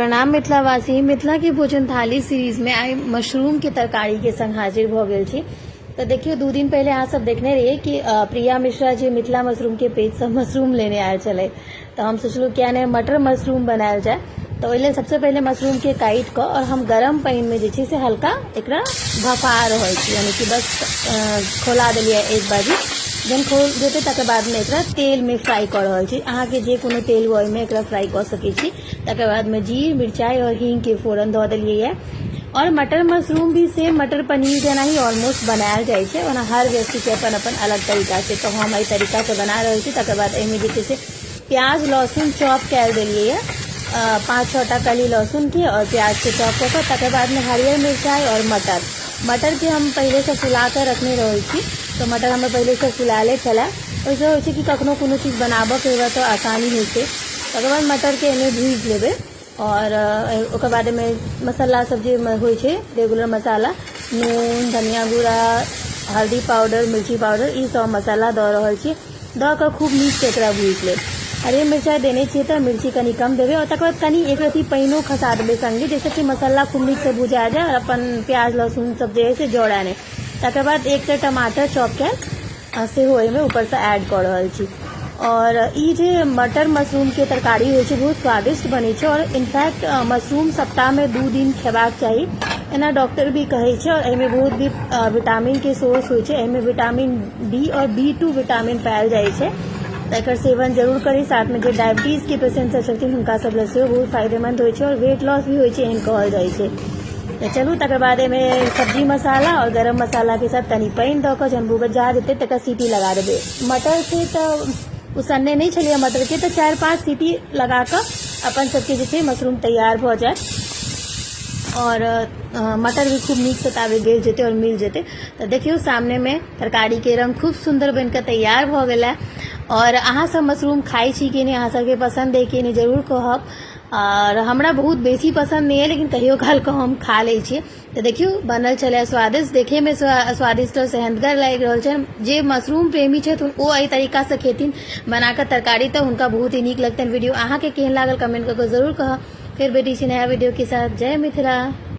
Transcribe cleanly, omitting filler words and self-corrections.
प्रणाम मिथिलावासी। मिथिला के भोजन थाली सीरीज में आइ मशरूम के तरकारी के संग हाजिर भऽ गेल छी। तऽ देखियौ, 2 दिन पहिले अहाँ सब देखने रहियै कि प्रिया मिश्रा जी मिथिला मशरूम के पेज सँ मशरूम लेने आयल छलै, तऽ हम सोचलहुँ किया नहि मटर मशरूम बनायल जाय। तऽ ओहि लेल सबसँ पहिले मशरूम के काटि कऽ आओर हम गरम पानि मे जे छै से हल्का एकरा भफा रहल छी, यानी कि बस खौला देलियै एक बाजी। जहन खौल जेतै, तकर बादमे एकरा तेलमे फ्राइ कऽ रहल छी। अहाँके जे कोनो तेल हुए, ओहिमे एकरा फ्राइ कऽ सकै छी। तकर बादमे जीर, मिरचाइ आओर हींगके फोरन दऽ देलियै यऽ। आओर मटर मशरूम भी सेम मटर पनीर जेना ही ऑलमोस्ट बनायल जाइ छै। ओना हर व्यक्तिके अपन अपन अलग तरीका छै, तऽ हम एहि तरीकासँ बना रहल छी। तकर बाद एहिमे जे छै से प्याज लहसुन चॉप कयल देलियै यऽ, पाँच छओ टा कली लहसुनके आओर प्याजके चॉप कऽ कऽ। तकर बादमे हरियर मिरचाइ आओर मटर। मटरके हम पहिलेसँ फुला कऽ रखने रहै छी, तऽ मटर हमर पहिलेसँ फुलायले छलए। ओहिसँ होइ छै कि कखनो कोनो चीज बनाबऽके हुए तऽ आसानी होइ छै। तकर बाद मटरके एहिमे भूजि लेबै आओर ओकर बाद एहिमे मसाला सब जे होइ छै, रेगुलर मसाला, नून, धनिया गुड़ा, हल्दी पाउडर, मिर्ची पाउडर, ई सब मसाला दऽ रहल छी। दऽ कऽ खूब नीकसँ एकरा भूजि लेब। हरियर मिरचाइ देने छियै, तऽ मिर्ची कनि कम देबै। आओर तकर बाद कनि एक रत्ती पानिओ खसा देबै सङ्गे, जाहिसँ कि मसाला खूब नीकसँ भुजा जाय आओर अपन प्याज लहसुन सब जे हइ से जरै नहि। तकर बाद एकटा टमाटर चॉप कयल सेहो एहिमे ऊपरसँ ऐड कऽ रहल छी। आओर ई जे मटर मशरूमके तरकारी होइ छै, बहुत स्वादिष्ट बनै छै। आओर इनफैक्ट मशरूम सप्ताहमे 2 दिन खेबाक चाही, एना डॉक्टर भी कहै छै। आओर एहिमे बहुत भी विटामिनके सोर्स होइ छै। एहिमे विटामिन डी आओर बी 2 विटामिन पायल जाइ छै, तऽ एकर सेवन जरूर करी। साथमे जे डायबिटीजके पेशेंट सब छथिन, हुनका सब लए सेहो बहुत फायदेमंद होइ छै आओर वेट लॉस भी होइ छै, एहन कहल जाइ छै। तऽ चलू, तकर बाद एहिमे सब्जी मसाला आओर गरम मसालाके साथ कनि पानि दऽ कऽ जहन भुजा जेतै, तकर सीटी लगा देबै मटरके। तऽ उसनने नहि छलियै मटरके, तऽ 4-5 सीटी लगा कऽ अपन सबके जे छै मशरूम तैयार भऽ जायत आओर मटर भी खूब नीकसँ ताबे गलि जेतै आओर मिल जेतै। तऽ देखियौ, सामनेमे तरकारीके रंग खूब सुन्दर बनि कऽ तैयार भऽ गेलै। आओर अहाँसभ मशरूम खाइ छी कि नहि, अहाँ सबके पसन्द अइ कि नहि, जरूर कहब। आओर हमरा बहुत बेसी पसन्द नहि अइ, लेकिन कहियो कालके हम खा लै छियै। तऽ देखियौ, बनल छलै स्वादिष्ट, देखैमे स्वादिष्ट आओर सेहन्तगर लागि रहल छै। जे मशरूम प्रेमी छथि, ओ एहि तरीकासँ खेथिन बनाकऽ तरकारी, तऽ हुनका बहुत ही नीक लगतनि। वीडियो अहाँके केहन लागल, कमेंट कऽ कऽ जरूर कहब। फेर भेटै छी नया वीडियोके साथ। जय मिथिला।